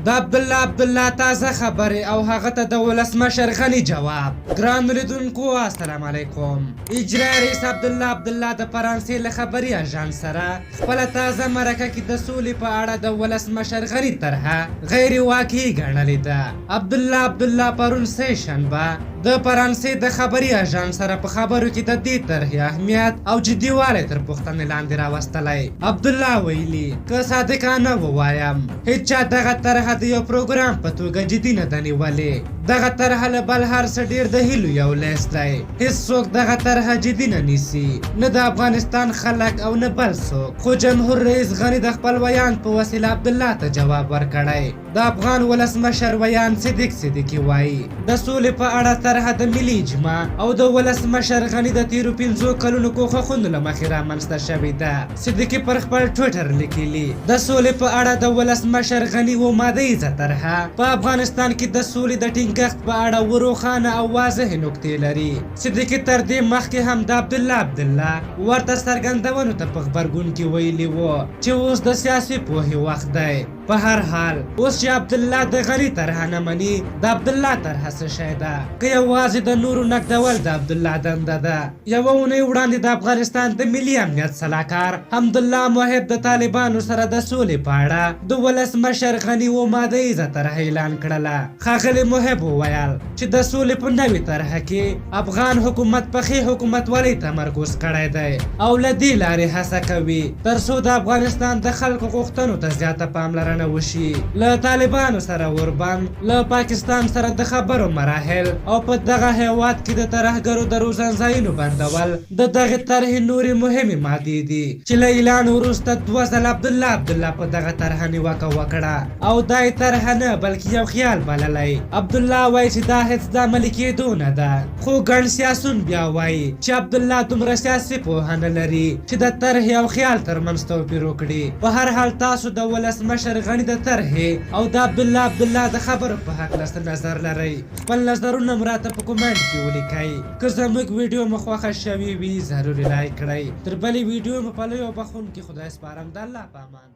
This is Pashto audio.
د عبدالله عبدالله تازه خبرې او هغه ته د ولسمشر غني جواب. ګرانو لیدونکو السلام علیکم. اجرائیه رئیس عبدالله عبدالله د فرانسې له خبري اژانس سره خپله تازه مرکه کې د سولې په اړه د ولسمشر غني طرحه غیر واقعي ګڼلې ده. عبدالله عبدالله پرون سه شنبه د فرانسې د خبري اژانس سره په خبرو کې د دې طرحې اهمیت او جديوالی تر پوښتنې لاندې راوستلی. عبدالله ویلي، که صادقانه ووایم، هیچا دغه طرحه د یو پروګرام په توګه جدي نه ده نیولې. دغه طرحه له بل هر څه ډېر د هیلو یو لیست دی. هیڅوک دغه طرحه جدي نه نیسي، نه د افغانستان خلک او نه بل څوک. خو جمهور رئیس غني د خپل ویاند په وسیله عبدالله ته جواب ورکړی. د افغان ولسمشر ویاند صدیق صدیقي وايي، د سولې په اړه طرحه د ملي اجماع او د ولسمشر غني د تېرو پنځو کلونو کوښښونو له مخې رامنځته شوې ده. صدیقي پر خپل ټویټر لیکلي، د سولې په اړه د ولسمشر غني اووه ماده ییزه طرحه په افغانستان کې د سولې د ټینګښت په اړه اووه روښانه او واضحې نکتې لري. صدیقي تر دې مخکې هم د عبدالله عبدالله ورته څرګندونو ته په غبرګون کې ویلي وو چې اوس د سیاسي پوهې وخت دی. په هر حال اوس چې عبدالله د غني طرحه نه مني، د عبدالله طرحه څه شی ده؟ که یوازې د نورو نقدول د عبدالله دنده ده؟ یوه اونۍ وړاندې د افغانستان د ملي امنیت سلاکار حمدالله محب د طالبانو سره د سولې په اړه د ولسمشر غني اووه ماده ییزه طرحه اعلان کړله. ښاغلي محب وویل چې د سولې په نوې طرحه کې افغان حکومت په ښې حکومتولۍ تمرکز کړی دی او له دې لارې هڅه کوي تر څو د افغانستان د خلکو غوښتنو ته زیاته پاملرنه وشي، له طالبانو سره اوربند، له پاکستان سره د خبرو مراحل او په دغه هېواد کې د ترهګرو د روزنځایونو بندول د دغې طرحې نورې مهمې مادې دي چې له اعلان وروسته دوه ځله عبدالله عبدالله په دغه طرحه نیوکه وکړه او دا یې طرحه نه بلکې یو خیال بللی. عبدالله وایي چې دا هېڅ د عملي کېدو نه ده، خو ګڼ سیاسون بیا وایي چې عبدالله دومره سیاسي پوهه نه لري چې د طرحې او خیال ترمنځ توپیر وکړي. په هر حال تاسو د ولسمشر غني د طرحې او د عبدالله عبدالله د خبرو په هکله څه نظر لرئ؟ خپل نظرونه مو راته په کومنټ کې ولیکئ. که زموږ ویډیو مو خوښه شوې وي ضرور یې لایک کړئ. تر بلې ویډیو مو په لوی او بخښونکي خدای سپارم. د الله په امان.